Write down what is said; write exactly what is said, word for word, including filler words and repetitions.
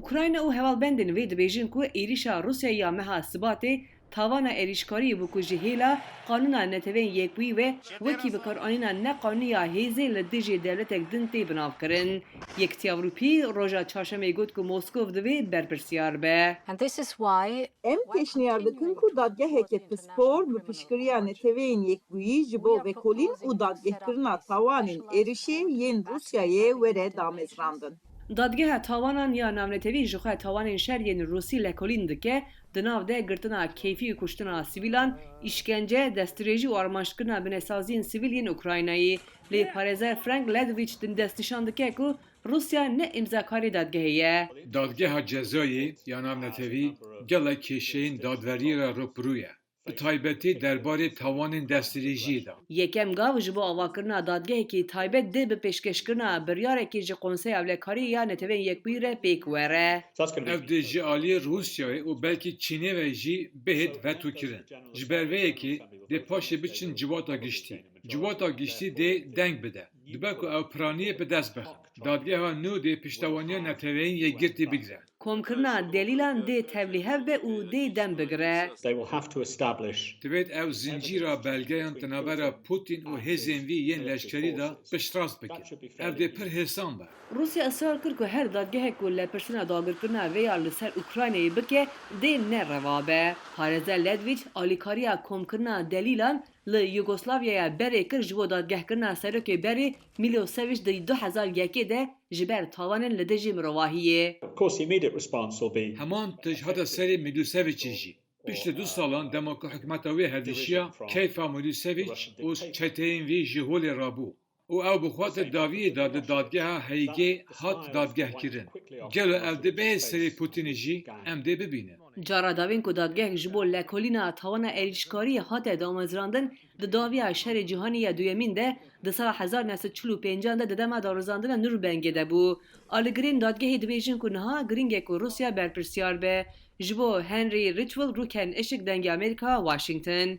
Ukrayna û hevalbendên wê dibêjin ku êrîşa Rûsyayê ya meha Sibatê tawana êrîşkariyê bû ku ji hêla Qanûna Neteweyên Yekbûyî ve wekî bikaranîna neqanûnî ya hêzên li dijî dewletek din tê binavkirin. Yekîtiya Ewropî roja Çarşemê got ku Moskov divê berpirsiyar be. And this is why Em pêşniyar dikin ku dadgeheke pispor bi piştgiriya Neteweyên Yekbûyî ji bo vekolîn û dadgehkirina tawanên êrişê yên Rûsyayê were damezrandin. Dadgeha Tawanan ya Navnetewî jixwe tawanên şer yên Rûsî lekolîn dike, di nav de girtina keyfî û kuştina sivîlan, îşkence, destdirêjî û armanctkirina binesaziyên sivîl yên Ukraynayê. Lê parêzer Frank Ledwich din destnîşan dike ku Rûsya ne îmzakarê dadgehê ye. Dadgeha Cezayê ya Navnetewî gelek kêşeyên dadveriyê re rûbirû ye, bi taybetî derbarê tawanên destdirêjiyê de. Yekem gav ji bo avakirina dadgehekî taybet dê bi pêşkêşkirina biryarekî ji Konseya Ewlekariyê ya Neteweyên Yekbûyî re pêk were. Ev dê ji aliyê Rûsyayê û belkî Çînê ve jî bihêt vetokirin. Ji ber vê yekê dê paşê biçin Civata Giştî. Civata Giştî dê deng bide. Dibe ku ew piraniyê bi dest bixin. Dadgeha nû dê piştewaniya Neteweyên Yekgirtî bigire. Komkirina delîlan dê tevlîhev be û dê dem bigire. They will have to establish Divêt ew zincîra belgeyan di navbera Putin û hêzên vî yên leşkerî de piştrast bikin. Ev dê pir hêsan be. Rûsya israr kir ku her dadgehek ku lepirsîna dagirkirina vê ya li ser Ukraynayê bike, dê ne reva be. Parêzer Ledwich alîkariya komkirina delîlan li Yugoslavyaya berê kir ji bo dadgehkirina serokê berê Milosevic di du hezar yekê de ji ber tawanên li dijî mirovahiyê. Of course, the immediate response will be Heman tij hate serê Miloseviçê jî. Piştî du salan dema ku hikûmeta wê hevdişiya, keyfa Milosevic û çeteyên vî ji holê rabû û ew bi xwe di dawiyê de di dadgeha Heygê hat dadgehkirin. Gelo ev dê bihê serê Putinê jî? Em dê bibînin. Cara dawîn ku dadgehek ji bo lekolîna tawana êrîşkariyê hate damezrandin, di dawiya şerê cîhanî ya duyemîn de di sala hezar neh sed çil û pêncan de di dema darizandina Nûrnbergê de bû. Alîgirên dadgehê dibêjin ku niha giring e ku Rûsya berpirsiyar be. Ji bo Henry Ridgwell, Rûken Işik, Dengê Amerîka, Washington.